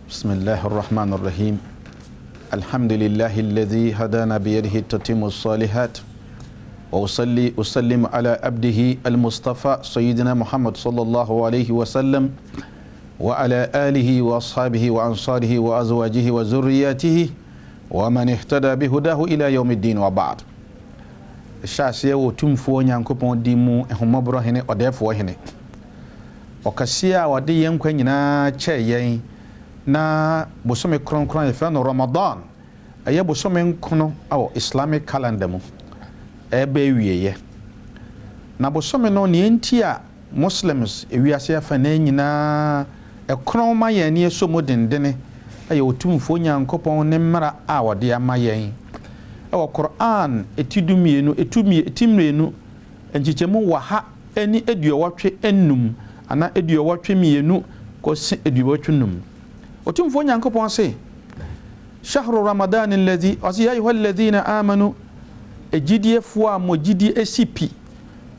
بسم الله الرحمن الرحيم الحمد لله الذي هدانا بيده تتم الصالحات وأصلي أسلم على عبده المصطفى سيدنا محمد صلى الله عليه وسلم وعلى آله وأصحابه وأنصاره وأزواجه وذرياته ومن اهتدى بهداه إلى يوم الدين وبعد Hyɛ aseɛ wɔ Otumfoɔ Nyankopɔn din mu, Ahummɔborɔ Hene, Ɔdɛɛfoɔ Hene. Ɔkɛseɛ a ɔde yɛn nkwa nyinaa kyɛɛ yɛn na bosome kronkron a yɛfrɛ no Ramadan, ɛyɛ bosome nkono wɔ Islamic calendar mu, ɛreba awieɛ. Na bosome no, nea enti a Muslims ewiase afanaa nyinaa ɛkorɔn ma yɛn ani sɔ mu dendene yɛ Otumfoɔ Nyankopɔn ne mmara a ɔde ama yɛn wɔ Qur'aan ti dumienu, etu ti mmienu, nkyekyɛmu waha ne aduɔwɔtwe nnum anaa aduɔwɔtwe mmienu kɔsi aduɔwɔtwe num. Otumfoɔ Nyankopɔn se, Shahru Ramadan alladhi, ɔse, Ya ayuha alladhina amanu, agyidiefoɔ a mo gyidie asi pi,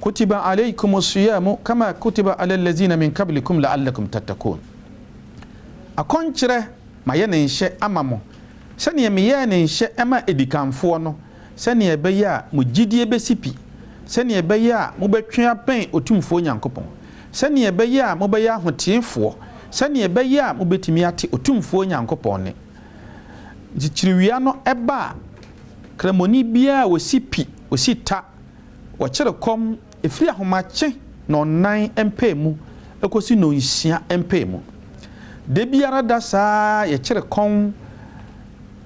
Kutiba alaykum siyamu kama kutiba ala alladhina min qablikum la'allakum tattaqun. Akɔnkyerɛ mayɛ ne nhyɛ ama mo sɛdeɛ meyɛɛ ne nhyɛ maa adikanfoɔ no, sɛdeɛ ɛbɛyɛ a mo gyidie bɛsi pi, sɛdeɛ ɛbɛyɛ a mobɛtwe abɛn Otumfoɔ Nyankopɔn, sɛdeɛ ɛbɛyɛ a mobɛyɛ ahoteefoɔ, sɛdeɛ ɛbɛyɛ a mobɛtumi ate Otumfoɔ Nyankopɔn nne. Nkyekyereewia no ba a, Kramoni biara a ɔsi pi, ɔsi ta, Wɔkyere kɔm firi ahomakye nnɔnnan mpaemu kɔsi nnɔnsia mpaemu. Da biara da saa ara yɛkyere kɔm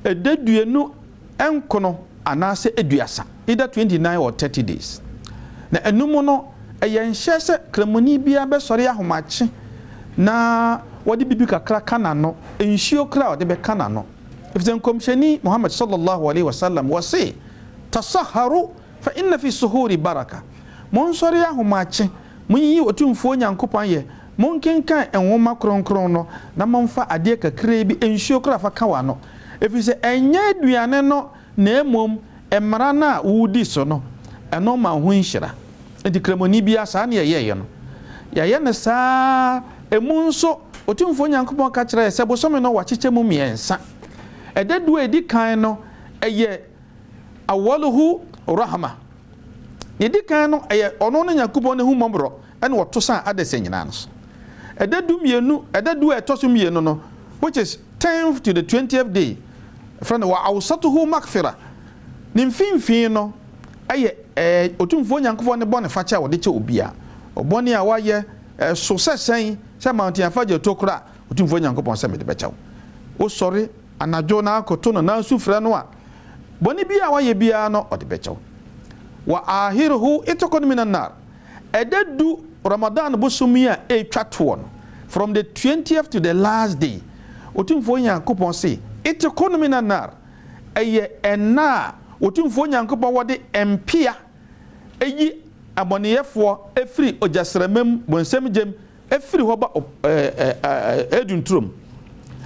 daduonu nkono anaasɛ aduasa, either 29 or 30 days. Na ɛno mu no, ɛyɛ nhyɛ sɛ Kramoni biara bɛsɔre ahomakye na wɔde biribi kakra ka n'ano, nsuo koraa a ɔde bɛka n'ano. Efisɛ Nkɔmhyɛni Muhammad sallallahu alaihi wasallam wɔse, Tasaharu fa inna fi suhuri baraka, Monsɔre ahomakye, monyiyi Otumfoɔ Nyankopɔn ayɛ, monkenkan Nwoma Kronkron no, na momfa adeɛ kakraa bi, nsuo koraa fa ka w'ano, ɛfiri sɛ ɛnyɛ aduane no na mmom mmara no a woredi so no, ɛno ma wo ho nhyira. Enti Kramoni biara, saa na yɛyɛeɛ no. Yɛayɛ no saa ara. Emu nso, Otumfoɔ Nyankopɔn ka kyerɛɛ sɛ bosome no wɔakyekyɛ mu mmiɛnsa. Ɛda du a ɛdi kan no, ɛyɛ Awwaluhu rahma. Nea edi kan no, ɛyɛ ɔno ne Nyankopɔn n'ahummɔborɔ na ɔto saa adasa nyinaa no so. Ɛda du mmienu, ɛda du a ɛtɔ so mmienu no, which is tenth to the twentieth day, yɛfrɛ no wa awsatuhu maghfira. Ne mfimfini no yɛ ɛɛ Otumfoɔ Nyankopɔn ne bɔne fakyɛ a ɔde kyɛ obiara. Ɔbɔne a wayɛ, ɛso sɛ sɛn, sɛ mountain afagya tokuro a, Otumfoɔ Nyankopɔn sɛ mede bɛkyɛ wo. Wosɔre anadwo na akoto no na su frɛ no a, bɔne biara a woayɛ biara no, ɔde bɛkyɛ wo. Wa ahiruhu itikun minan nar. Ɛda du Ramadan bosom yi a ɛretwa toɔ no, from the twentieth to the last day, Otumfoɔ Nyankopɔn se, itikun minan nar, ɛyɛ ɛnna a Otumfoɔ Nyankopɔn wɔde mpea yi abɔneyɛfoɔ firi ogyasramma mu, bonsam gyam, firi hɔ ba Eden turom.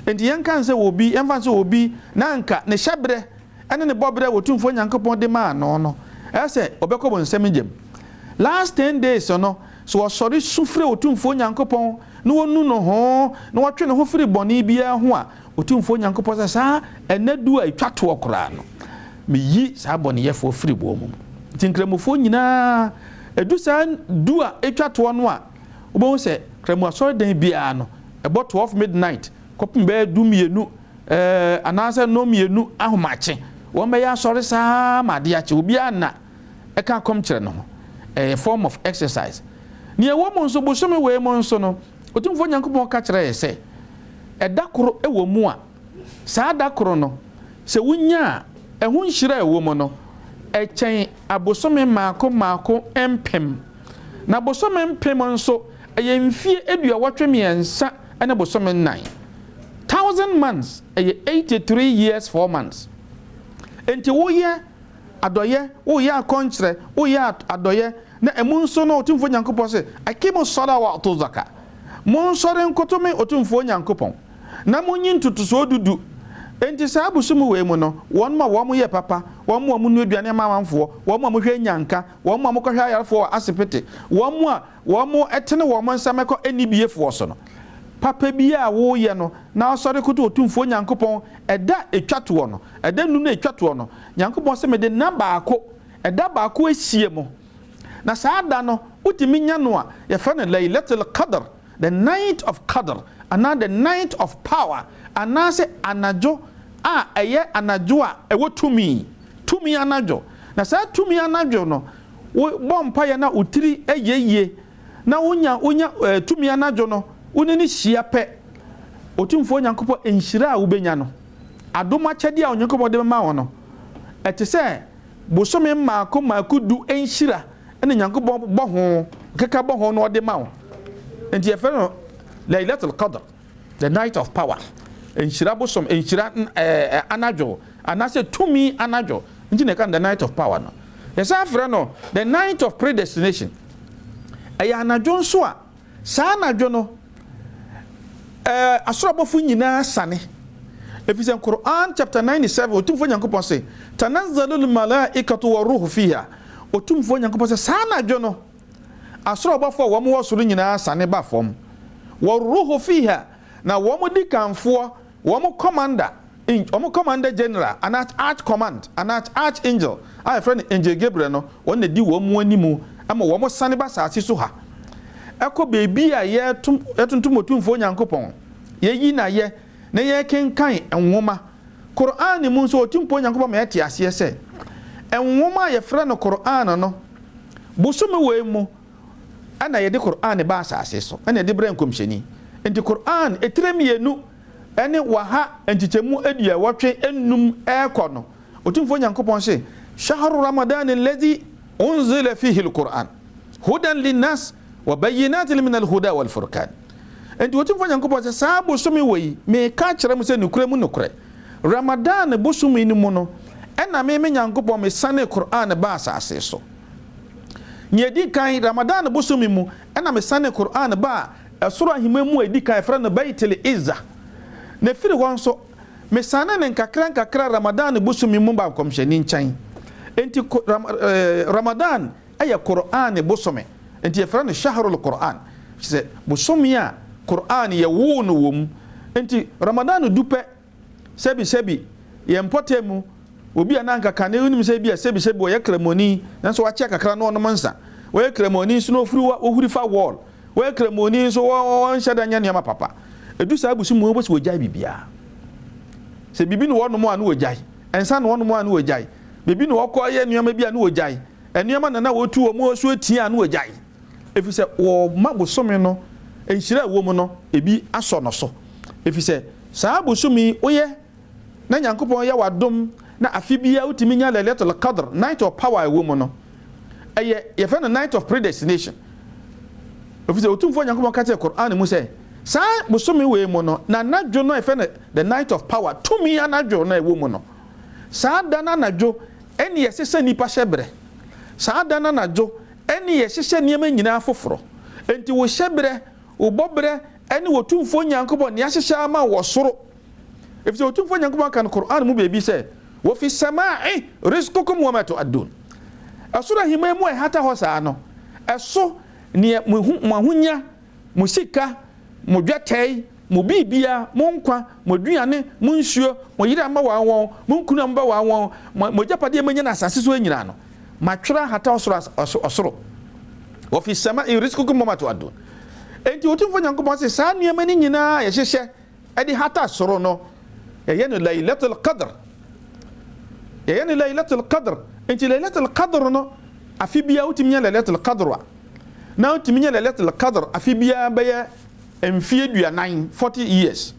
Enti yɛnka nsɛ wɔ obi, yɛmfa nsɛ wɔ obi na anka ne hyɛberɛ ne ne bɔberɛ a Otumfoɔ Nyankopɔn de maa no no, ɛyɛ sɛ ɔbɛkɔ bonsam gyam. Last ten days no, sɛ ɔsɔre su frɛ Otumfoɔ Nyankopɔn na ɔnu ne ho na ɔtwe ne ho firi bɔne biara ho a, Otumfoɔ Nyankopɔn sɛ saa ɛnna du a ɛtwa toɔ koraa no, meyi saa bɔneyɛfoɔ firi wɔn mu. Nti Nkramofoɔ nyinaa, ɛdu saa du a ɛtwa toɔ no a, Wobɛhu sɛ Kramu asɔredan biara no, ɛbɔ 12 midnight kɔpem bɛyɛ dumienu eh, anaasɛ nnɔnmienu ahomakye. Wɔbɛyɛ asɔre saa ma adeɛ akye. Obiara nna ɛka akɔm kyerɛ ne ho. Ɛyɛ form of exercise. Nea ɛwɔ mu nso, bosome wei mu nso no, Otumfoɔ Nyankopɔn ka kyerɛ yɛ sɛ, ɛda koro wɔ mu a, Saa da koro no, sɛ wunya a, ɛho nhyira a ɛwɔ mu no, ɛkyɛn abosome mmaako mmaako mpem. Na bosome mpem nso, ɛyɛ mfie aduɔwɔtwe mmiɛnsa ne bosome nnan. 1,000 months, ɛyɛ 83 years 4 months. Enti woyɛ adɔyɛ, woyɛ akɔnkyerɛ, woyɛ adɔyɛ, na ɛmu nso no, Otumfoɔ Nyankopɔn sɛ, Akimu sɔla wa atu zaka. Monsɔre nkoto me Otumfoɔ Nyankopɔn, na monyi ntotosoɔ dudu. Enti saa abosom wei mu no, wɔn a wɔn yɛ papa, wɔn a wɔnoa aduane ama amanfoɔ, wɔn a wɔhwɛ nnyanka, wɔn a wɔkɔhwɛ ayarefoɔ wɔ asepete, wɔn a wɔn tene wɔn nsa mɛkɔ anibiefoɔ so no. Papa biara a woreyɛ no, na wosɔre koto Otumfoɔ Nyankopɔn ɛda a ɛtwa toɔ no, ɛda nnum no a ɛtwa toɔ no, Nyankopɔn se, Mede nna baako, ɛda baako asie mo. Na saa da no, wotumi nya no a, yɛfrɛ no Laylatul Qadr, the night of Qadr, anaa the night of power, anaase anadwo a ɛyɛ anadwo a ɛwɔ tumi, tumi anadwo. Na saa tumi anadwo no, wobɔ mpaeɛ na wo tiri yɛ yie, na wonya wonya eh, tumi anadwo no, wo ne no hyia pɛ, Otumfoɔ Nyankopɔn nhyira a wobɛnya no, adom akyɛdeɛ a Onyankopɔn de bɛma wo no, ɛte sɛ bosome mmaako mmaako du nhyira na Nyankopɔn bɔ ho, keka bɔ ho na ɔde ma wo. Nti yɛfrɛ no Laylatul Qadr, the night of power, nhyira bosom, nhyira eh, anadwo, anaasɛ tumi anadwo, nti na yɛka no the night of power no. Yɛsan frɛ no the night of predestination. Ɛyɛ anadwo nso a, saa anadwo no, ɛɛ asoro abɔfo nyinaa sane. Efisɛ Qur'an chapter 97, Otumfoɔ Nyankopɔn se, Tanazzalul malaikatu wa ruhu fiha. Otumfoɔ Nyankopɔn sɛ saa anadwo no, asoro abɔfo a wɔn wɔ soro nyinaa sane ba fam. Wa ruhu fiha, na wɔn dikanfoɔ, wɔn commander, in wɔn commander general anaa arch command anaa arch angel a yɛfrɛ no Angel Gabriel no, wɔn na di wɔn mu anim ma wɔn sane ba asase so ha kɔ baabi a yɛtom yɛtontom Otumfoɔ Nyankopɔn, yɛyi no ayɛ na yɛkenkan nwoma. Qur'aan mu nso Otumfoɔ Nyankopɔn ma yɛte aseɛ sɛ nwoma a yɛfrɛ no Qur'aan no, bosome wei mu na yɛde Qur'aan ba asase so, ɛna yɛde brɛ Nkɔmhyɛni. Enti Qur'aan etire mmienu ne waha nkyekyɛmu aduɔwɔtwe nnum rekɔ no, Otumfoɔ Nyankopɔn se, Shahru Ramadaan alladhi unzila fihi al-Qur'aan, hudan linnas wa bayyinatin min al-huda wal-furqaan. Enti Otumfoɔ Nyankopɔn se, saa bosome wei, meka akyerɛ mo sɛ nokorɛ mu nokorɛ, Ramadaan bosome no mu no, ɛna me, me Nyankopɔn, mesanee Qur'aan baa asaase so. Nea edi kan, Ramadan bosome mu na mesanee Qur'aan baa ɛsoro ahemman mu a edi kan a yɛfrɛ no Bayt al-Izzah. Na efiri hɔ nso, mesanee no nkakra nkakra Ramadan bosome mu baa Nkɔmhyɛni nkyɛn. Enti Ramadan yɛ Qur'aan bosome, enti yɛfrɛ no Shahrul Qur'aan, kyerɛ sɛ bosome a Qur'aan yɛwoo no wɔ mu. Enti Ramadan du pɛ, Sɛbisɛbi, yɛn mpɔtam mu, obi a na anka kane wonim sɛ ebia sɛbisɛbi ɔyɛ Kramoni nanso wakyɛ kakra na ɔnom nsa, ɔyɛ Kramoni nso na ofiri ohuri fa wall, ɔyɛ Kramoni nso ɔnhyɛ da nyɛ nneɛma papa. Edu saa bosom mu a, wobɛhu sɛ wɔgyae biribiara. Sɛ biribi na wɔnom a na wɔgyae, nsa na wɔnom a na wɔgyae, baabi na wɔkɔ yɛ nneɛma bi a na wɔgyae, nneɛma na na wɔtu wɔn so atia a na wɔgyae. Efisɛ wɔma bosome no nhyira a ɛwɔ mu no ebi asɔ no so. Efisɛ saa bosome yi woyɛ na Nyankopɔn yɛ wo adom na afe biara wotumi nya Laylatul Qadr, Night of Power a ɛwɔ mu no, ɛyɛ yɛfrɛ no Night of Predestination. Efisɛ Otumfoɔ Nyankopɔn ka kyerɛ Qur'aan mu sɛ, saa bosome wei mu no, n'anadwo no a yɛfrɛ no the Night of Power, tumi anadwo no a ɛwɔ mu no, saa da no anadwo ɛne yɛsesa nnipa hyɛberɛ. Saa da no anadwo ɛne yɛhyehyɛ nneɛma nyinaa foforɔ. Enti wo hyɛberɛ, wo bɔberɛ ne Otumfoɔ Nyankopɔn nea ahyehyɛ ama wo wɔ soro. Efisɛ Otumfoɔ Nyankopɔn aka no Qur'aan mu baabi sɛ, Wa fi samaa'i rizqukum wa ma tu'adun. Ɛsoro ahemman mu a ɛhata hɔ saa no, ɛso neɛ mo ahonya mo sika, mo dwetɛe, mo biribiara, mo nkwa, mo aduane, mo nsuo, mo yere a mobɛware wɔn, mo nkunu a mobɛware wɔn, mo, mo agyapadeɛ a moanya no asase so nyinaa no, matwerɛ ahata ɔsoro, ɔsoro. Wafi sama'i rizqukum wama tu'adun. Enti Otumfoɔ Nyankopɔn se saa nneɛma no nyinaa a yɛhyehyɛ de hata soro no, yɛyɛ no Laylatul Qadr. Yɛyɛ no Laylatul Qadr. Enti Laylatul Qadr no, afe biara wotumi nya Laylatul Qadr a, na wotumi nya Laylatul Qadr afe biara bɛyɛ mfeɛ aduanan, 40 years.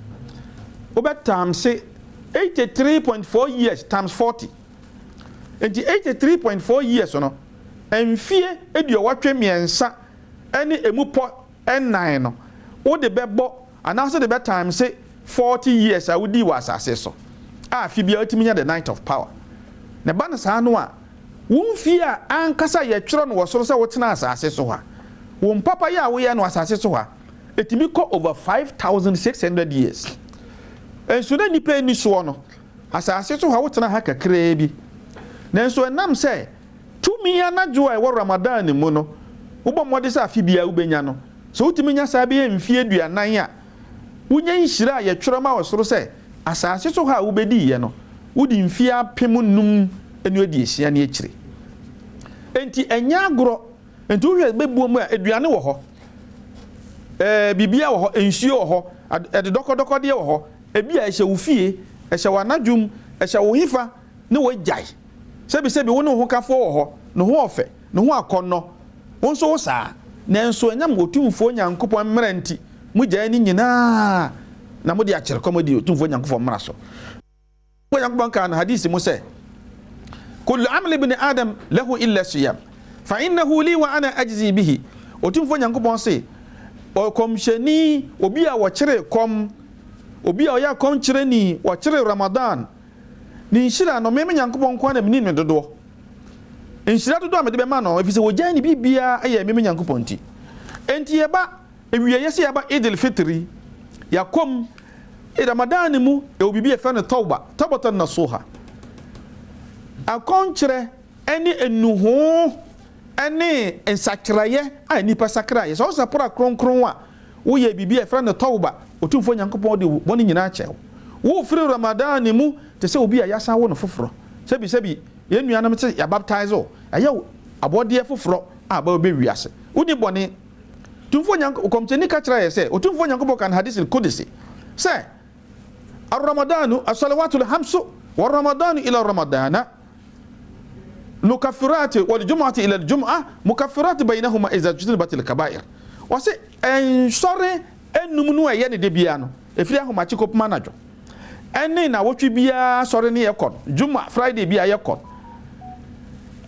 Wobɛ times 83.4 years times 40. Enti 83.4 years no, mfeɛ aduɔwɔtwe mmiɛnsa ne emu pɔ nnan no, wode bɛbɔ anaasɛ wode bɛ times 40 years a wodii wɔ asase so a afe biara wotumi nya the night of power. Na ɛba no saa no a, Wo mfie a ankasa yɛtwerɛ no wɔ soro sɛ wotena asase so ha, wo mpapayɛ a woyɛ no asase so ha, ɛtumi kɔ over 5600 years. Nso na nnipa nni soɔ no, asase so ha wotena ha kakraa bi. Nanso ɛnam sɛ tumi anadwo a ɛwɔ Ramadan mu no, wobɔ mmɔden sɛ afe biara wobɛnya no, sɛ wotumi nya saa bɛyɛ mfie aduanan a, Wonya nhyira a yɛtwerɛ ma wɔ soro sɛ asase so ha a wobɛdiiɛ no, wodi mfeɛ 5060 ne akyire. Enti ɛnyɛ agorɔ. Enti wohwɛ bɛbuo mu a, aduane wɔ hɔ, ɛɛ biribiara wɔ hɔ, nsuo wɔ hɔ, ɛde dɔkɔdɔkɔdeɛ wɔ hɔ. Ebi a ɛhyɛ wo fie, ɛhyɛ wo anadwo mu, ɛhyɛ wo hefa ne wagyae. Sɛbisɛbi wo ne wo hokafoɔ wɔ hɔ, ne ho ɔfɛ, ne ho akɔnnɔ, wo nso wo saa. Nanso ɛnam Otumfoɔ Nyankopɔn mmara nti, mogyae ne nyinaa na mode akyere kɔm adi Otumfoɔ Nyankopɔn mmara so. Otumfoɔ Nyankopɔn kaa no hadisi mu sɛ, Kullu amali ibni Adam lahu illa siyam, fa innahu li wa ana ajzi bihi. Otumfoɔ Nyankopɔn se, Ɔkɔmhyɛni, obi a wɔkyere kɔm, obi a ɔyɛ akɔmkyerɛni, wɔkyere Ramadan, ne nhyira no, me me Nyankopɔn nko ara na menim ne dodoɔ. Nhyira dodoɔ a mede bɛma no, ɛfiri sɛ wɔgyae ne biribiara yɛ me me Nyankopɔn nti. Enti yɛba awieeɛ sɛ yɛaba Eid al-Fitr yi, yɛakɔ mu, Ramadan no mu, yɛwɔ biribi a yɛfrɛ no Tawba, Tawbatan Nasuha. Akɔnkyerɛ ne nnuhoo ne nsakyeraeɛ a nnipa sakraeɛ. Sɛ wosapra kronkron a, woyɛ biribi a yɛfrɛ no tawba, Otumfoɔ Nyankopɔn de wo bɔne nyinaa kyɛ wo. Wofiri Ramadan mu te sɛ obi a yɛasan awo no foforɔ. Sɛbi sɛbi, yɛn nuanom te yɛabaptize wo, ɛyɛ wo abɔdeɛ foforɔ a aba bɛ wiase. Wonni bɔne. Tumfoɔ Nyank Ɔkɔmkyɛni ka kyerɛɛ yɛ sɛ, Otumfoɔ Nyankopɔn ka no Hadith al-Qudsi sɛ, Ar-Ramadanu as-salawatul hamsu war-Ramadanu ila Ramadana Mukaffirat wal jum'ati ila al jum'a mukaffirat bainahuma iza jtunibat al kaba'ir. Ɔse nsɔre enum no a ɛyɛ ne da biara no, ɛfiri ahomakye kɔpem anadwo, ɛne nawɔtwe biara sɔre ne yɛkɔ no, Jum'a, Friday biara yɛkɔ no.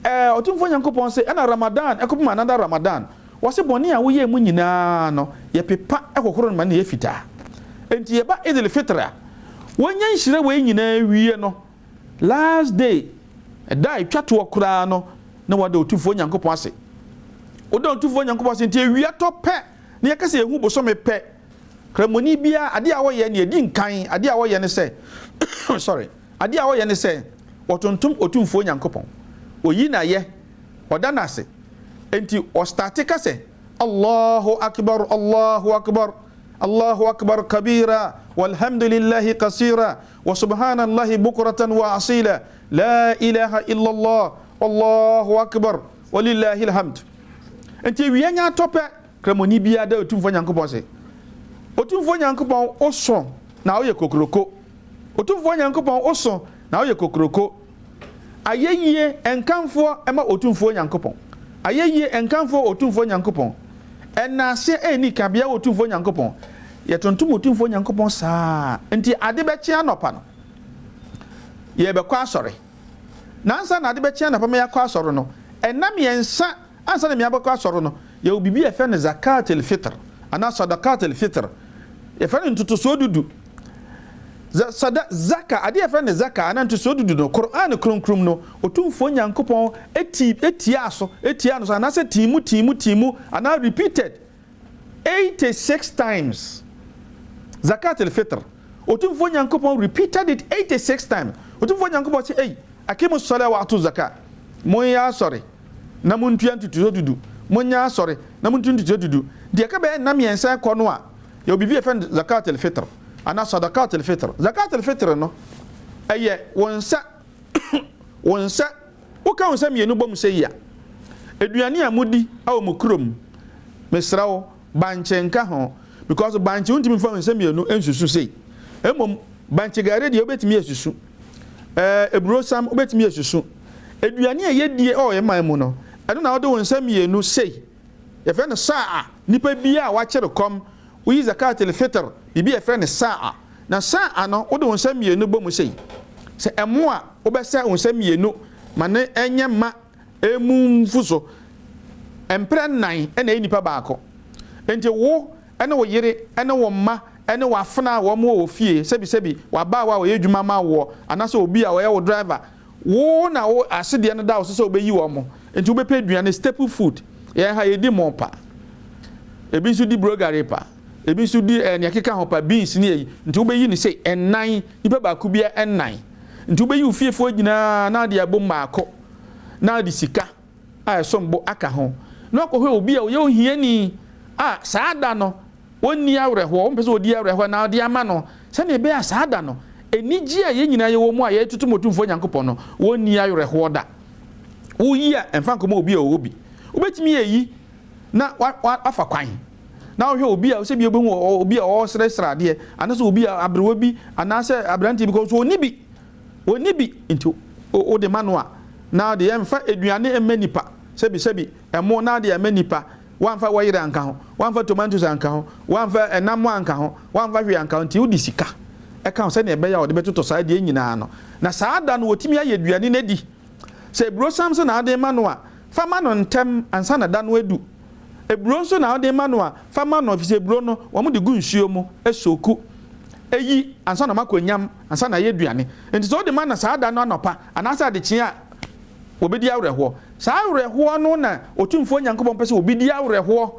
Ɛɛ Ɔtumfoɔ Nyankopɔn se ɛna Ramadan ɛkɔpem another Ramadan, wɔse bɔne a woyɛɛ mu nyinaa no yɛpepa hohoro no ma no yɛ fitaa. Enti yɛba Eid al-Fitr a, wɔnya nhyira wei nyinaa wie no, Last day, ɛda a ɛtwa toɔ koraa no, na wada Otumfoɔ Nyankopɔn ase. Woda Otumfoɔ Nyankopɔn ase nti awia tɔ pɛ na yɛka sɛ yɛhu bosome pɛ. Kramoni biara, adeɛ a wɔyɛ ne ɛdi nkan, adeɛ a wɔyɛ ne sɛ, sorry, adeɛ a wɔyɛ ne sɛ, wɔtontom Otumfoɔ Nyankopɔn. Oyi no ayɛ, ɔda no ase. Enti ɔstarte ka sɛ, Allahu Akbar, Allahu Akbar, Allahu Akbar kabira, walhamdulillahi kasira, Wa subhanallahi bukratan wa asila, laa ilaha illallah, wallahu akbar, walillahil hamd. Enti awia nya atɔ pɛ, Kramoni biara da Otumfoɔ Nyankopɔn ase. Otumfoɔ Nyankopɔn, wo so na woyɛ kokroko. Otumfoɔ Nyankopɔn, wo so na woyɛ kokroko. Ayɛyie nkamfoɔ ma Otumfoɔ Nyankopɔn. Ayɛyie nkamfoɔ Otumfoɔ Nyankopɔn. Ɛnaaseɛ ɛnni kabea wɔ Otumfoɔ Nyankopɔn. Yɛtontom Otumfoɔ Nyankopɔn saa nti ade bɛkye anɔpa no, yɛrebɛkɔ asɔre. Na ansa na ade bɛkye anɔpa ma yɛakɔ asɔre no, ɛnna mmiɛnsa Ansa na meabɛkɔ asɔre no, yɛwɔ biribi a yɛfrɛ no Zakat al-Fitr anaa Sadaqat al-Fitr. Yɛfrɛ no ntotosoɔ dudu. Sada, zaka, adeɛ a yɛfrɛ no zaka anaa ntotosoɔ dudu no, Qur'aan kronkron mu no, Otumfoɔ Nyankopɔn ti, tiaa so, tiaa no so anaasɛ tii mu, tii mu, tii mu anaa repeated 86 times. Zakat al-Fitr. Otumfoɔ Nyankopɔn repeated it 86 times. Otumfoɔ Nyankopɔn se, Ei, Akimu sɔla wa atu zaka. Monyɛ asɔre na montua ntotosoɔ dudu. Monyɛ asɔre na montua ntotosoɔ dudu. Nti ɛka bɛyɛ nna mmiɛnsa rekɔ no a, yɛwɔ biribi a yɛfrɛ no zakat al-fitr anaa sadakat al-fitr. Zakat al-fitr no, ɛyɛ wo nsa, wo nsa, woka wo nsa mmienu bom sei a, aduane a modi wɔ mo kurom, mesrɛ wo, bankye nka ho, because bankye wontumi mfa wo nsa mmienu nsusu sei. Mmom, bankye gari deɛ wobɛtumi asusu. Ɛɛ aburosam wobɛtumi asusu. Aduane a yɛdie wɔ yɛn man mu no, ɛno na wode wo nsa mmienu sei, yɛfrɛ no sa'a, nipa biara a wakyere kɔm, woyi zakat al-fitr, biribi a yɛfrɛ no sa'a. Na sa'a no, wode wo nsa mmienu bɔ mu sei. Sɛ ɛmo a, wobɛsɛ wo nsa mmienu ma no nyɛ ma ɛmu mfu so mprɛ nnan na ɛyɛ nipa baako. Enti wo ne wo yere ne wo mma ne w'afenaa a wɔn wɔ wɔ fie, sɛbisɛbi, w'abaawa a ɔyɛ adwuma ma woɔ, anaasɛ obi a ɔyɛ wo driver, wo na wo asedeɛ no da wo so sɛ wobɛyi wɔn. Enti wobɛpɛ aduane, staple food. Yɛn ha yɛdi mo pa. Ebi nso di brogare pa. Ebi nso di eh, nea ɛkeka ho pa, beans ne ayi. Nti wobɛyi no sei, nnan, nipa baako biara nnan. Nti wobɛyi wo fiefoɔ nyinaa na ade abom baako, na ade sika a ɛsom bo aka ho, na wakɔhwɛ obi a ɔyɛ ohiani a saa da no. Ɔnni awerɛhoɔ, wompɛ sɛ ɔdi awerɛhoɔ na wode ama no, sɛdeɛ ɛbɛyɛ a saa da no, anigyeɛ a yɛn nyinaa yɛwɔ mu a yɛretotom Otumfoɔ Nyankopɔn no, wɔnni awerɛhoɔ da. Woyi a, ɛmfa nkɔma obi a ɔwɔ bi. Wobɛtumi ayi na wafa kwan na wohwɛ obi a sɛ bi wobɛhu obi a ɔresrɛsrɛ adeɛ anaasɛ obi a aberewa bi anaasɛ aberanteɛ bi kɔ so ɔnni bi ɔnni bi nti wode ma no a na deɛ ɛmfa aduane mma nipa sɛbi sɛbi ɛmo na deɛ ɛma nipa Woamfa wɔyere anka ho, woamfa tomatoes anka ho, woamfa ɛnam anka ho, woamfa hwee anka ho, nti wode sika ka ho sɛnea ɛbɛyɛ a wɔde bɛtotɔ saa adeɛ nyinaa no. Na saa da no wɔtumi ayɛ aduane no adi. Sɛ aburosam nso na wode rema no a, fa ma no ntɛm ansa na da no adu. Aburo nso na wode rema no a, fa ma no, efisɛ aburo no, wɔde gu nsuo mu soku yi ansa na wɔakɔ nyam, ansa na ayɛ aduane. Nti sɛ wode ma no saa da no anɔpa anaasɛ adekyee a, wɔbɛdi awerɛhoɔ. Saa awerɛhoɔ no na Otumfoɔ Nyankopɔn pɛ sɛ obi di awerɛhoɔ.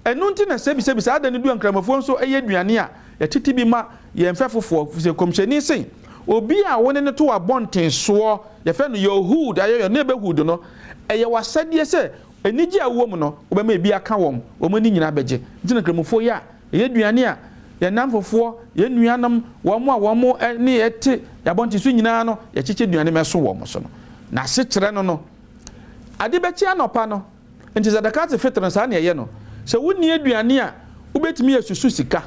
Ɛno nti na sɛbisɛbi saa da no du a Nkramofoɔ nso yɛ aduane a yɛtete bi ma yɛn mfɛfofoɔ, ɛfiri sɛ Nkɔmhyɛni se, Obi a wo ne no to abɔnten soɔ, yɛfrɛ no Yahuud, ayɛ neighbourhood no, ɛyɛ w'asɛdeɛ sɛ anigyeɛ a wowɔ mu no, wobɛma ebi aka wɔn, wɔn ani nyinaa bɛgye. Nti na Nkramofoɔ yɛ a Ɛyɛ aduane a yɛn nnamfofoɔ, yɛn nuanom, wɔn a wɔn ne yɛn te yɛn abɔnten so nyinaa no, yɛkyekyɛ aduane ma ɛso wɔn so no. N'asekyerɛ no no, ade bɛkye anɔpa no, nti Sadakaat Fitr no saa na ɛyɛ no. Sɛ wonni aduane a, wobɛtumi asusu sika.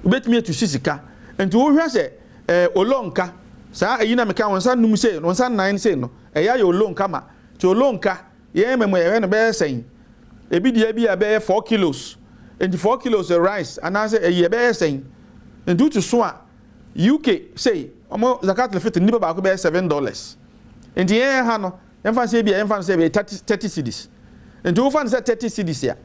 Wobɛtumi atusu sika. Nti wohwɛ sɛ ɛɛ olonka, saa ayi na meka wo nsa num sei, wo nsa nnan sei no, ɛyɛ ayɛ olonka ma. Nti olonka Yɛn mma mu yɛhwɛ no bɛyɛ sɛn? Ebi deɛ bi a ɛbɛyɛ 4 kilos. Nti 4 kilos rice anaasɛ ɛyi ɛbɛyɛ sɛn? Nti wotu so a UK sei wɔn zakat al-fitr nipa baako bɛyɛ $7. Nti yɛn ha no yɛmfa no sɛ ebi a yɛmfa no sɛ ɛbɛyɛ 30 cedis. Nti wofa no sɛ 30 cedis a,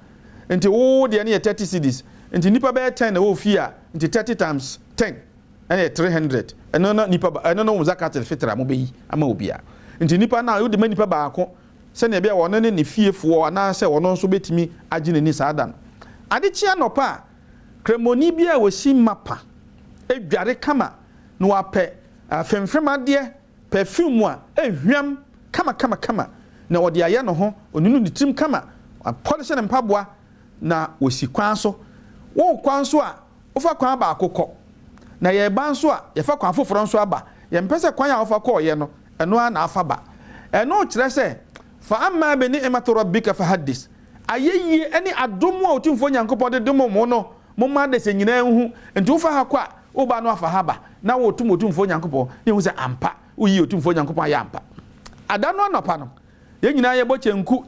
nti wo deɛ no yɛ 30 cedis. Nti nipa bɛyɛ 10 na ɛwɔ fie a, nti 30 times 10 ɛna yɛ 300. Ɛno no nipa ɛno no zakat al-fitr a mobɛyi ama obiara. Nti nipa no a wode ma nipa baako sɛnea ɛbɛyɛ ɔno ne ne fiefoɔ anaasɛ ɔno nso bɛtumi agye n'ani saa da no. Ade kye anɔpa a, Kramoni bi a wɔsi mapa, adware kama na wapɛ afemfem adeɛ, perfume a ɛhwam kama kama kama na ɔde ayɛ ne ho, ɔnunu ne tirim kama, wapɔlehye ne mpaboa na wɔsi kwan so. Wokɔ nso a, wofa kwan baako kɔ, na yɛreba nso a, yɛfa kwan foforɔ nso aba. Yɛmpɛ sɛ kwan a wofa kɔeɛ no, ɛno ara na afa ba. Ɛno kyerɛ sɛ, fa amma bi ni'mati rabbika fahaddis, ayɛyie ne adom a Otumfoɔ Nyankopɔn de dom mo no, momma adasa nyinaa nhu. Nti wofa ha kɔ a, woba no afa ha ba, na woretom Otumfoɔ Nyankopɔn, na yɛhu sɛ ampa, woyi Otumfoɔ Nyankopɔn ayɛ ampa. Ada no anɔpa no, yɛn nyinaa yɛbɔ kyenku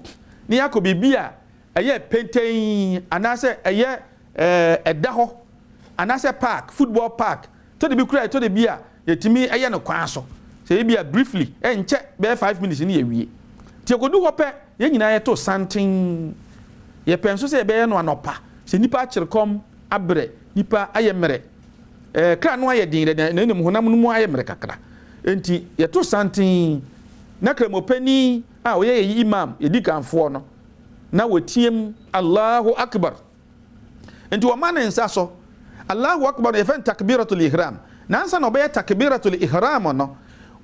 na yɛakɔ biribi a ɛyɛ pentee anaasɛ ɛyɛ ɛda hɔ anaasɛ park, football park, tɔ de bi koraa ɛtɔ de bi a yɛtumi yɛ no kwan so sɛ ebi a briefly ɛnkyɛ bɛyɛ 5 minutes ne yɛwie. Nti yɛkɔdu hɔ pɛ, yɛn nyinaa yɛto santen. Yɛpɛ nso sɛ yɛbɛyɛ no anɔpa sɛ nipa akyere kɔm abrɛ, nipa ayɛ mmerɛ, kra no ayɛ den dɛ na mmom honam no mu ayɛ mmerɛ kakra. Nti yɛto santen na kramopani a ɔyɛ yɛn imam, yɛdi kanfoɔ no, na wɔteam Allahu Akbar. Nti wɔma ne nsa so. Allahu Akbar no yɛfrɛ no takbiratul ihram. Na ansa na ɔbɛyɛ takbiratul ihram no,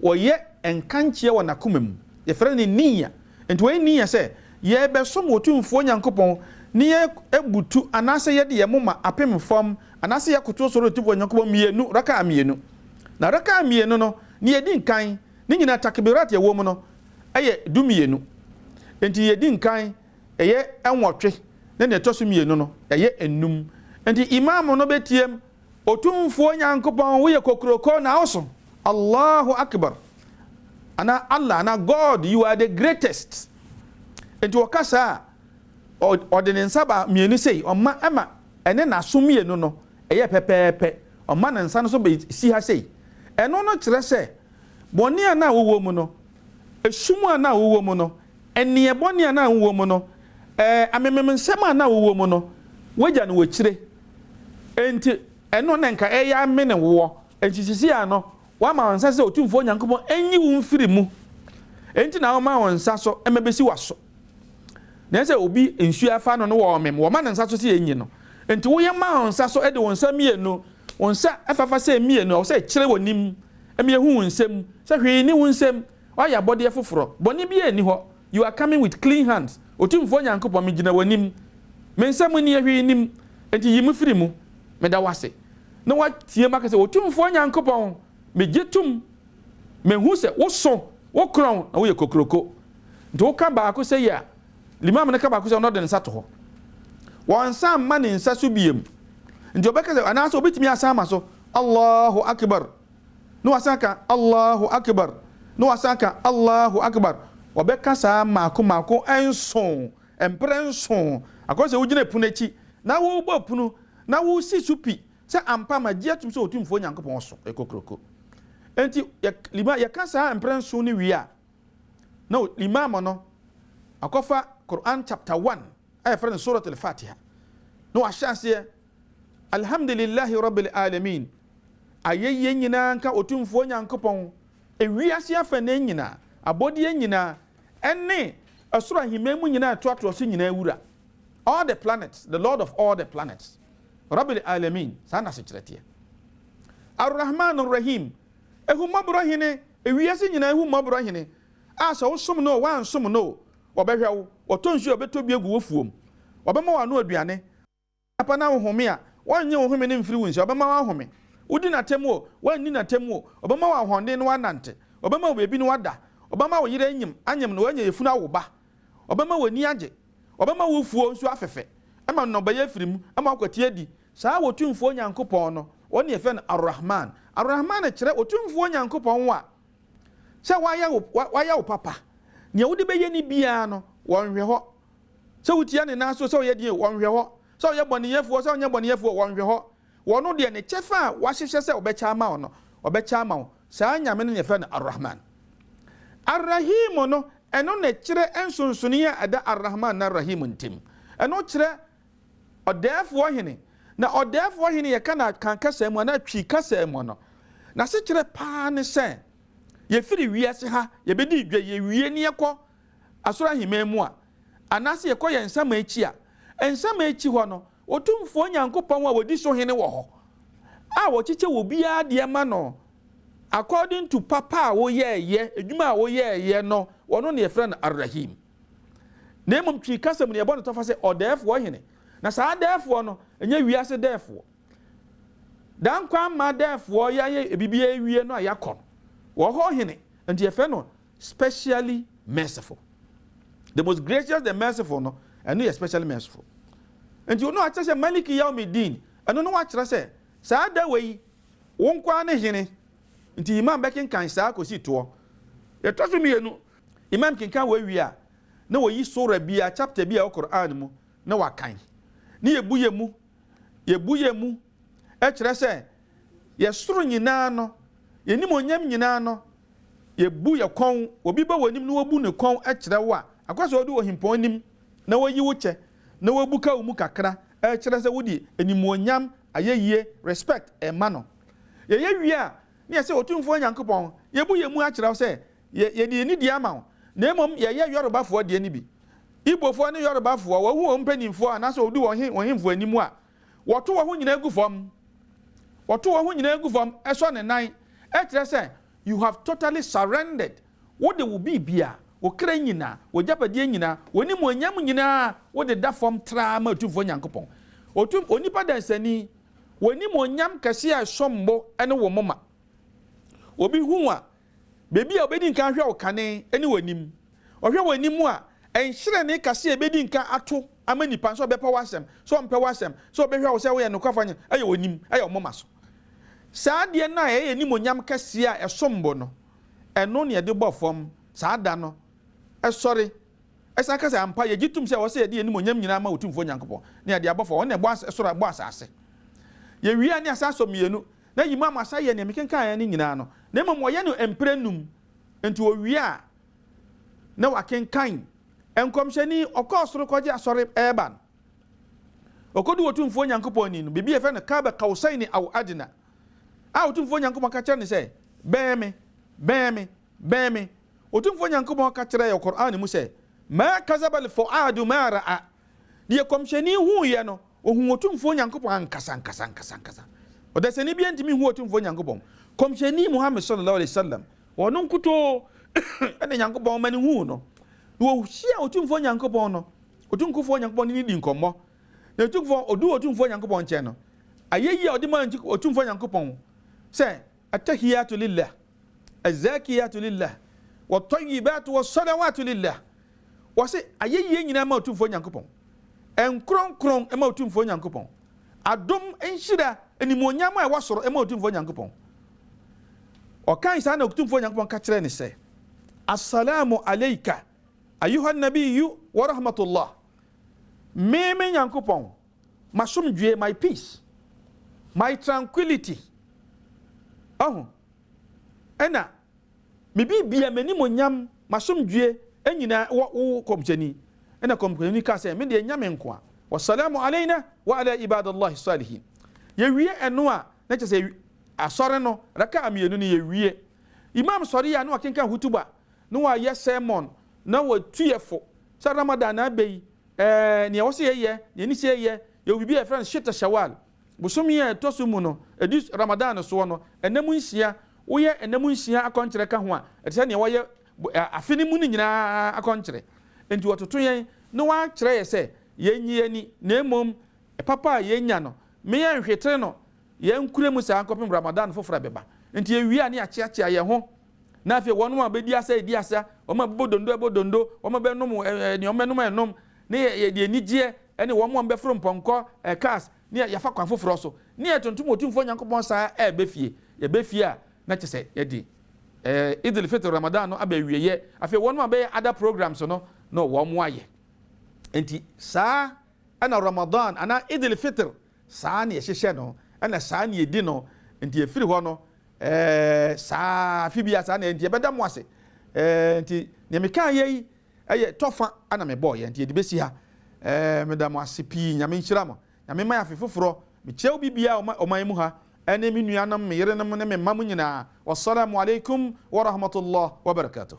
wɔyɛ nkankyeɛ wɔ n'akoma mu. Yɛfrɛ no niyya. Nti wɔyɛ niyya sɛ yɛrebɛsom Otumfoɔ Nyankopɔn ne yɛabutu anaasɛ yɛde yɛn moma apem fam anaasɛ yɛakoto sɔre Otumfoɔ Nyankopɔn mmienu, raka'a mmienu. Na raka'a mmienu no, nea ɛdi nkan, ne nyinaa takbirat a ɛwɔ mu no yɛ 12. Enti yɛdi nkan ɛyɛ nwɔtwe na nea ɛtɔ so mmienu no ɛyɛ nnum. Enti Imaam no bɛteam, Otumfoɔ Nyankopɔn woyɛ kokroko na woso, Allahu Akbar, anaa Allah anaa God you are the greatest. Enti ɔka saa a, ɔde ne nsa ba mmienu sei, ɔma ɛma ɛne n'aso mmienu no ɛyɛ pɛpɛɛpɛ, ɔma ne nsa no so bɛsi ha sei. Ɛno no kyerɛ sɛ bɔne a na wowɔ mu no, esum a na wowɔ mu no, nneɛ bɔne a na wowɔ mu no, amememnsɛm a na wowɔ mu no, woagya no w'akyire. Enti ɛno na nka ɛyɛ amene woɔ. Enti sisi a no, woama wo nsa sɛ Otumfoɔ Nyankopɔn nyi wo mfiri mu. Enti na woma wo nsa so ma bɛsi w'aso. Na ɛsɛ obi nsuo afa no no wɔ ɔmem, wɔma ne nsa so sɛ yɛnyi no. Enti woyɛ ma wo nsa so de wo nsa mmienu, wo nsa fafa sɛ mmienu a, ɛwɔ sɛ ɛkyerɛ w'anim ma yɛhu wo nsam sɛ hwee nni wo nsam. Woayɛ abɔdeɛ foforɔ. Bɔne biara nni hɔ. You are coming with clean hands. Otumfoɔ Nyankopɔn, megyina w'anim. Me nsa mu nni, hwee nnim. Enti yi me firi mu. Meda wo ase. Na wateam aka sɛ, Otumfoɔ Nyankopɔn, megye tom, mehu sɛ woso, wokorɔn, na woyɛ kokroko. Nti woka baako sɛ yi a, Limam no ka baako sɛ na ɔde ne nsa to hɔ. Wɔnsan mma ne nsa so biom. Nti ɔbɛka sɛ, anaasɛ obetumi asan ama so, Allahu Akbar, na wasan aka Allahu Akbar, na wasan aka Allahu Akbar. Ɔbɛka saa mmaako mmaako nson, mprɛ nson. Akɔyɛ sɛ wogyina pono akyi na worebɔ pono na woresi so pi sɛ ampa magye atum sɛ Otumfoɔ Nyankopɔn so kokroko. Enti yɛka saa mprɛ nson no wie a, na Imam no akɔfa Qur'an chapter 1 a yɛfrɛ no Surat al-Fatiha na wahyɛ aseɛ Alhamdulillahi Rabbil Alamin, ayɛyie nyinaa nka Otumfoɔ Nyankopɔn, ewiase afanaa nyinaa, abɔdeɛ nyinaa, ɛne ɛsoro ahemman mu nyinaa ɛtoatoa so nyinaa wura, all the planets, the Lord of all the planets, Rabbil Alamin, saa na asekyerɛ teɛ. Ar-Rahman Ar-Rahim, Ahummɔborɔ Hene, ewiase nyinaa ahummɔborɔ Hene, a sɛ wosom no o, woansom no o, ɔbɛhwɛ wo, ɔtɔ nsuo a ɔbɛtɔ bi agu wo fuom, ɔbɛma w'ano aduane, anapa na wohome a, ɔrennye wo home no mfiri wo nsa, ɔbɛma woahome. Wodi n'atam o, woanni n'atam o, ɔbɛma wo ahoɔden na woanante, ɔbɛma wo baabi na woada, ɔbɛma wo yere anyim, anyem na wanya yafunu awo ba, ɔbɛma w'ani agye, ɔbɛma wo fuo nso afɛfɛ, ama nnɔbaeɛ afiri mu, ama woakwati adi. Saa Otumfoɔ Nyankopɔn no, ɔno na yɛfrɛ no Ar-Rahman. Ar-Rahman kyerɛ Otumfoɔ Nyankopɔn a sɛ wayɛ wo, wayɛ wo papa, nea wode bɛyɛ no biara no, wɔnhwɛ hɔ. Sɛ wotia ne nan so, sɛ ɔyɛ deɛn o, wɔnhwɛ hɔ. Sɛ ɔyɛ bɔneyɛfoɔ, sɛ ɔnyɛ bɔneyɛfoɔ o, wɔnhwɛ hɔ. Wɔno deɛ, ne kyɛfa a wahyehyɛ sɛ ɔbɛkyɛ ama wo no, ɔbɛkyɛ ama wo. Saa Nyame no na yɛfrɛ no Ar-Rahman. Ar-Rahim no, ɛno na ɛkyerɛ nsonsonoeɛ a ɛda Ar-Rahman ne Ar-Rahim ntam. Ɛno kyerɛ Ɔdɛɛfoɔ Hene. Na Ɔdɛɛfoɔ Hene yɛka no Akan kasa mu anaa Twi kasa mu no, n'asekyerɛ paa ne sɛ, yɛfiri wiase ha, yɛbɛdi dwa, yɛwie ne yɛkɔ Asoro Ahemman mu a, anaasɛ yɛkɔ yɛn nsaman akyi a, nsaman akyi hɔ no, Otumfoɔ Nyankopɔn a ɔdi so hene wɔ hɔ, a ɔkyekyɛ obiara deɛ ma no according to papa a woyɛɛyɛ, adwuma a woyɛɛyɛ no, ɔno na yɛfrɛ no Ar-Rahim. Na mmom Twi kasa mu no yɛbɔ no tɔfa sɛ Ɔdɛɛfoɔ Hene. Na saa dɛɛfoɔ no, ɛnyɛ wiase dɛɛfoɔ. Dankwa-ama dɛɛfoɔ yɛayɛ biribiara awie no a yɛakɔ no, wɔ hɔ hene, nti yɛfrɛ no specially merciful. The most gracious, the merciful no, ɛno yɛ specially merciful. Nti ɔno akyerɛ sɛ Maliki Yawmiddin, ɛno no wakyerɛ sɛ saa da wei wo nko ara ne hene. Nti Imam bɛkenkan saa kɔsi toɔ. Yɛtɔ so mmienu, Imam kenkan wei wie a, na wɔyi sura bi a, chapter bi a ɛwɔ Qur'an mu na wakan. Ne yɛbu yɛ mu, yɛbu yɛ mu kyerɛ sɛ yɛ soro nyinaa no, yɛ animuonyam nyinaa no, Yɛbu yɛ kɔn, obi ba w'anim na wabu ne kɔn kyerɛ wo a, akɔ sɛ ɔde ɔhempɔn anim na wayi wo kyɛ na wabuka wo mu kakra kyerɛ sɛ wode animuonyam, ayɛyie, respect, rema no. Yɛyɛ wie a, na yɛsɛ Otumfoɔ Nyankopɔn, yɛbu yɛn mu akyerɛ wo sɛ yɛ, yɛde yɛn nidie ama wo, na mmom yɛyɛ Yorubafoɔ deɛ no bi. Igbofoɔ ne Yorubafoɔ, wɔhu wɔn mpanimfoɔ anaasɛ wɔdi wɔn he, wɔn hemfoɔ anim a, wɔto wɔn ho nyinaa gu fam. Wɔto wɔn ho nyinaa gu fam sɔ ne nan kyerɛ sɛ You have totally surrendered, wode wo biribia, wo kra nyina, w'agyapadeɛ nyina, w'animuonyam nyinaa wode da fam traa ma Otumfoɔ Nyankopɔn. Otum, onipa dansani, w'animuonyam kɛseɛ a ɛsom bo ne wo moma. Obi hu wo a, baabi a obedi nkan ahwɛ wo kane ne w'anim. Ɔhwɛ w'anim a, nhyerɛnee kɛseɛ a ebedi nkan ato ama nipa sɛ ɔbɛpɛ w'asɛm, sɛ ɔmpɛ w'asɛm, sɛ ɔbɛhwɛ wo sɛ woyɛ nokwafo anaa, ɛyɛ w'anim, ɛyɛ wo moma so. Saa adeɛ no a ɛyɛ animuonyam kɛseɛ a ɛsom bo no, ɛno na yɛde bɔ fam saa da no, sɔre, san ka sɛ, Ampa, yɛgye tom sɛ ɛwɔ sɛ yɛde yɛn animuonyam nyinaa ma Otumfoɔ Nyankopɔn, na yɛde abɔ fam, ɔno na ɛbɔ soro, ɛbɔ asase. Yɛwie a, ne yɛasan asɔ mmienu, na Imam asan yɛ nea mekenkaeɛ no nyinaa no, na mmom ɔyɛ no mprɛ nnum, enti ɔwie a, na wakenkan Nkɔmhyɛni, ɔkɔɔ soro kɔgye asɔre reba no, Okoduu Otumfoɔ Nyankopɔn anim no, biribi a yɛfrɛ no Kaaba Qawsayni aw Adna, a Otumfoɔ Nyankopɔn ka kyerɛ no sɛ, Bɛn me, bɛn me, bɛn me. Otumfoɔ Nyankopɔn ka kyerɛɛ wɔ Qur'aan mu sɛ, Maa kazaba al-fu'aadu maa ra'a. Deɛ Kɔmhyɛni huuiɛ no, ohuu Otumfoɔ Nyankopɔn ankasa ankasa ankasa ankasa. Ɔdasani biara ntumi nhu Otumfoɔ Nyankopɔn. Kɔmhyɛni Muhammad sallallahu alaihi wasallam, ɔno nkutoo na Nyankopɔn ma no huu no. Na ɔhyiaa Otumfoɔ Nyankopɔn no, Otumfoɔ Nyankopɔn ne no dii nkɔmmɔ. Na Otumfoɔ, ɔduu Otumfoɔ Nyankopɔn nkyɛn no, ayɛyie a ɔde maa Otumfoɔ Nyankopɔn sɛ, Attahiyatu lillah, Azzakiyatu lillah, Wattayibatu wassalawatu lillah. Wɔse, ayɛyie nyinaa ma Otumfoɔ Nyankopɔn, nkronkron ma Otumfoɔ Nyankopɔn, adom, nhyira, animuonyam a ɛwɔ soro ma Otumfoɔ Nyankopɔn. Ɔkae saa na Otumfoɔ Nyankopɔn ka kyerɛɛ no sɛ, Assalamu alayka ayuha nabiyyu wa rahmatullah. Me, me Nyankopɔn, m'asomdwoeɛ, my peace, my tranquility, ɔho, ɛna me biribia, m'animuonyam, m'asomdwoeɛ nyinaa wɔ wo kɔmhyɛni. Ɛna kɔmhyɛni kaa sɛ, me deɛ nya me nkoa. Wasalamu alayna wa ala ibadallahi salihin. Yɛwie ɛno a, na kyerɛ sɛ asɔre no, raka'a mmienu no yɛwie. Imam sɔre a na wakenkan hutuba, na wayɛ sermon, na watu yɛ fo sɛ Ramadan na aba yi, ɛɛ, nea ɛwɔ sɛ yɛyɛ, nea ɛni sɛ yɛyɛ. Yɛwɔ biribi a yɛfrɛ no Shitta Shawwal, bosome a ɛtɔ so mu no, ɛdi Ramadan soɔ no, ɛnna mu nsia. Woyɛ nna mu nsia akɔnkyerɛ ka ho a, ɛte sɛ nea wɔyɛ afe no mu no nyinaa akɔnkyerɛ. Enti wɔtoto yɛn na wɔakyerɛ yɛ sɛ yɛnnye yɛn ani, na mmom papa a yɛnya no, me yɛnhwetere no, yɛnkura mu saa nkɔpem Ramadan foforɔ a ɛbɛba. Enti yɛwie a na yɛakyeakyea yɛn ho, na afei wɔn a wɔbɛdi asa adi asa, wɔn a wɔbɛbɔ dondo ɛbɔ dondo, wɔn a wɔbɛnom nea wɔbɛnom ɛnom, ne yɛde anigyeɛ ne wɔn a wɔbɛforo mpɔnkɔ, cars, ne yɛafa kwan foforɔ so, ne yɛtontom Otumfoɔ Nyankopɔn saa ɛreba fie. Yɛba fie a, na kyerɛ sɛ yɛde Eid al-Fitr Ramadan no aba awieɛ. Afei wɔn a wɔbɛyɛ other programs no, na wɔn ayɛ. Enti saa ɛna Ramadan anaa Eid al-Fitr, saa na yɛhyehyɛ no, ɛna saa na yɛdi no. Enti ɛfiri hɔ no, ɛɛ saa afe biara saa na enti yɛbɛda mo ase. Ɛɛ nti nea mekaa yɛ yi ɛyɛ tɔfa ɛna mebɔɔ yɛ nti yɛde bɛsi ha. Ɛɛ meda mo ase pii, Nyame nhyira mo. Nyame mma yɛ afe foforɔ. Mekyia obi biara a ɔman mu ha ɛne me nuanom, me yerenom ne me mma mo nyinaa. Wassalamu alaikum warahmatullah wabarakatuh.